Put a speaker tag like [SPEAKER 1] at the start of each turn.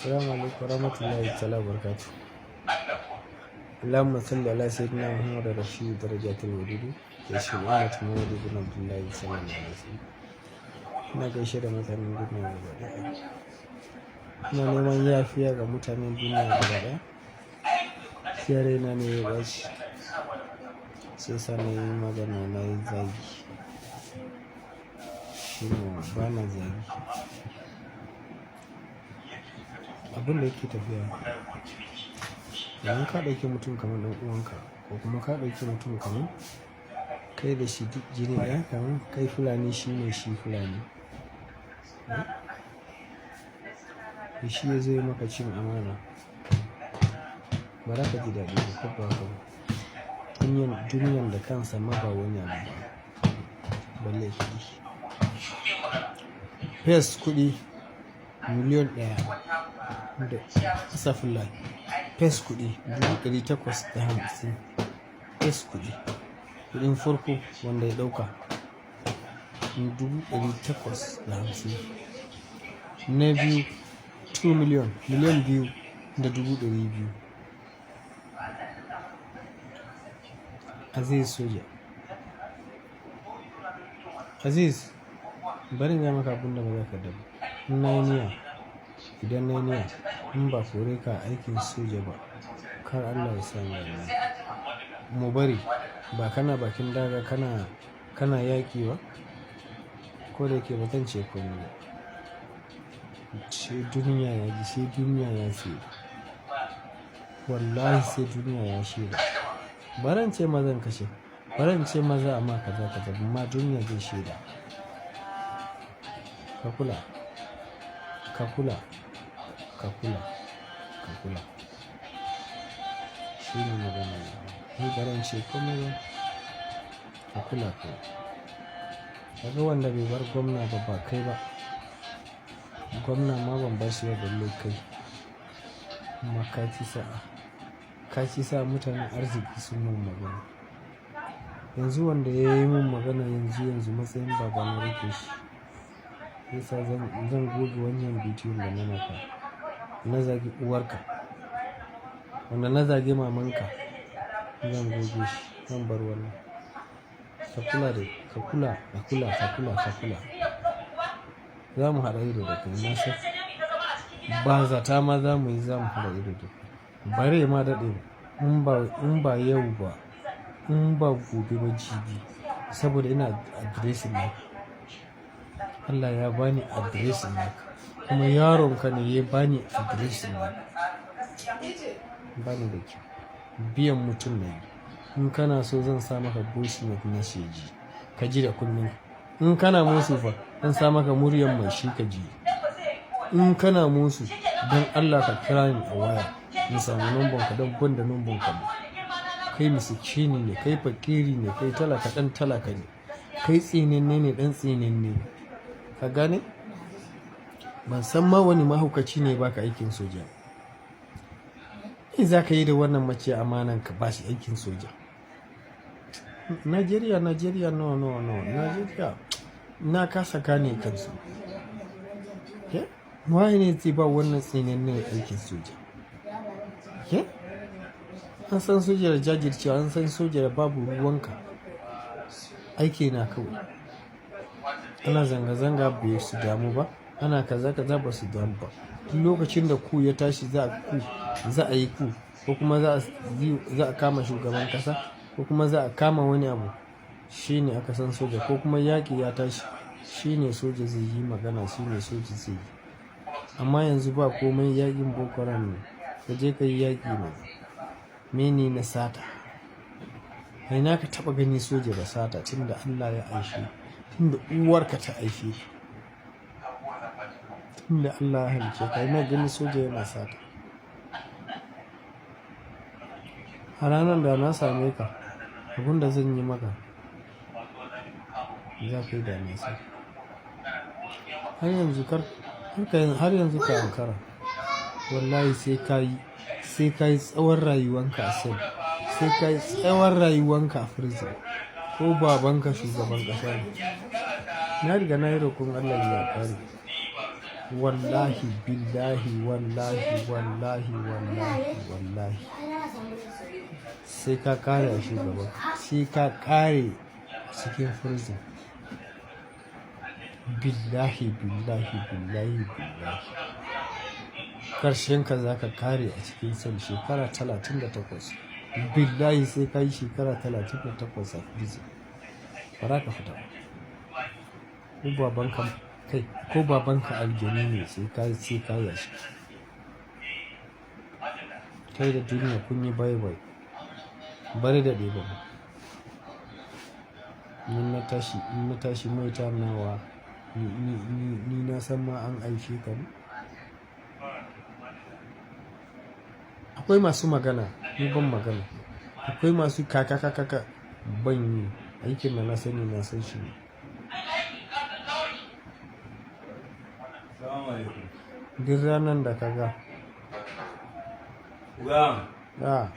[SPEAKER 1] Assalamu alaikum warahmatullahi ta'ala wabarakatuh. Allahumma salli ala sayyidina Muhammad rafi'u darajatul wadudi ya shi Muhammad Muhammad ibn Abdullahi sallallahu alaihi wasallam. Ina gaishe da mutanen duniya gaba ɗaya. Ina neman yafiya ga mutanen duniya gaba ɗaya. Jiya raina ne ya ɓaci, sai sa na yi magana, na yi zagi. Shine bana zagi. Abin da yake tafiya, idan ka ɗauki mutum kamar ɗan uwanka ko kuma ka ɗauki mutum kamar kai da shi duk jini ɗaya, kamar kai Fulani, shi ne shi Fulani. Shi ya zo ya maka cin amana, ba za ka ji daɗi ba, ko ba haka ba. Duniyan, duniyan da kansa ma ba wani abu ba, balle kuɗi. First kuɗi 1 million da astagfirullah. First kuɗi 850,000. First kuɗi, kuɗin farko wanda ya ɗauka 850,000. Na biyu 2 million, 2,200,000. Aziz soja. Aziz, bari in gaya maka abun da ba za ka yarda ba. In na yi niyya, idan na yi niyya in ba kore ka a aikin soja ba, kar Allah ya sa mu gani. Mu bari ba kana bakin daga kana yaƙi ba, ko da yake ba zan ce komai ba. Sai duniya ya ji, sai duniya ya shaida. Wallahi sai duniya ya shaida. Baran ce ma zan kashe, baran ce ma za a ma kaza kaza, amma duniya zai shaida. Ka kula, ka kula, ka kula, ka kula. Shine magana na. Ni baran ce komai ba. Ka kula kawai. Kaga wanda bai bar gwamna ba, ba kai ba. Gwamna ma ban bashi ba balle kai. Amma ka ci sa'a. Ka ci sa'a mutanen arziki sun mun magana. Yanzu wanda ya yi mun magana yanzu yanzu, matsayin baba na riƙe shi. Yasa zan goge wannan bidiyon da na maka. Na zagi uwarka. Wanda na zagi mamanka, zan goge shi. Zan bar wannan. Ka kula da, ka kula, ka kula, ka kula, ka kula. Za mu haɗa ido da kai, na san. Ba zata ma za mu yi, za mu haɗa ido da kai. Bare ma daɗe ba. In ba yau ba, in ba gobe ba, jibi. Saboda ina addressing naka. Allah ya bani addressing naka. Kuma yaronka ne ya bani addressing naka. Bani da kyau. Biyan mutum na yi. In kana so zan sa maka voice note na shi ji. Ka ji da kunnen ka. In kana musu fa, zan sa maka muryar mai shi ka ji. In kana musu, don Allah ka kira ni a waya. In samu number ka don ban da number ka ba. Kai miskini ne, kai fakiri ne, kai talaka ɗan talaka ne. Kai tsinanne ne, ɗan tsinanne ne. Ka gane? Ban san ma wani mahaukaci ne ba ka aikin soja. Me za ka yi da wannan mace amanan ka ba shi aikin soja? Nigeria, Nigeria, no, no, no. Nigeria na kasa gane kansu. Ke? Waye ne zai ba wannan tsinanne aikin soja? Ke? An san soja da jajircewa, an san soja da babu ruwanka. Aiki na kawai. Ana zanga-zanga bai su damu ba, ana kaza kaza ba su damu ba. Duk lokacin da coup ya tashi, za a coup, za a yi coup ko kuma za a kama shugaban kasa ko kuma za a kama wani abu, shine aka san soja, ko kuma yaƙi ya tashi, shine soja zai yi magana, shine soja zai yi. Amma yanzu ba komai, yaƙin Boko Haram ne. Ka je ka yi yaƙi ne. Mene na sata? A ina ka taɓa gani soja da sata tun da Allah ya aishe, tun da uwarka ta aife ka? Tun da Allah ya halicce ka, ina gani soja yana sata? A ranar da na same ka, abun da zan yi maka, za ka yi dana sani. Har yanzu kar, har yanzu ka ankara. Wallahi sai ka yi tsawon rayuwanka a cell. Sai ka yi tsawon rayuwanka a prison. Ko babanka shugaban ƙasa ne. Na riga na yi rokon Allah ya kare. Wallahi billahi wallahi wallahi wallahi wallahi sai ka kare a shugaban, sai ka kare a cikin prison. Billahi billahi billahi billahi, karshen ka za ka kare a cikin cell shekara 38. Billahi sai ka yi shekara 38 a prison, ba za ka fita ba. Ko babanka kai, ko babanka aljani ne, sai ka yashi. Kai da duniya kun yi bye bye. Bari da ɗaya ba. In na tashi mai nawa ni na san ma an aike ka ne. Akwai masu magana, ni ban magana. Akwai masu kaka kaka, ban yi. Aikin da na sani na san shi ne.
[SPEAKER 2] Assalamu alaikum.
[SPEAKER 1] Duk ranar da ka ga.
[SPEAKER 2] Uga,
[SPEAKER 1] Ah,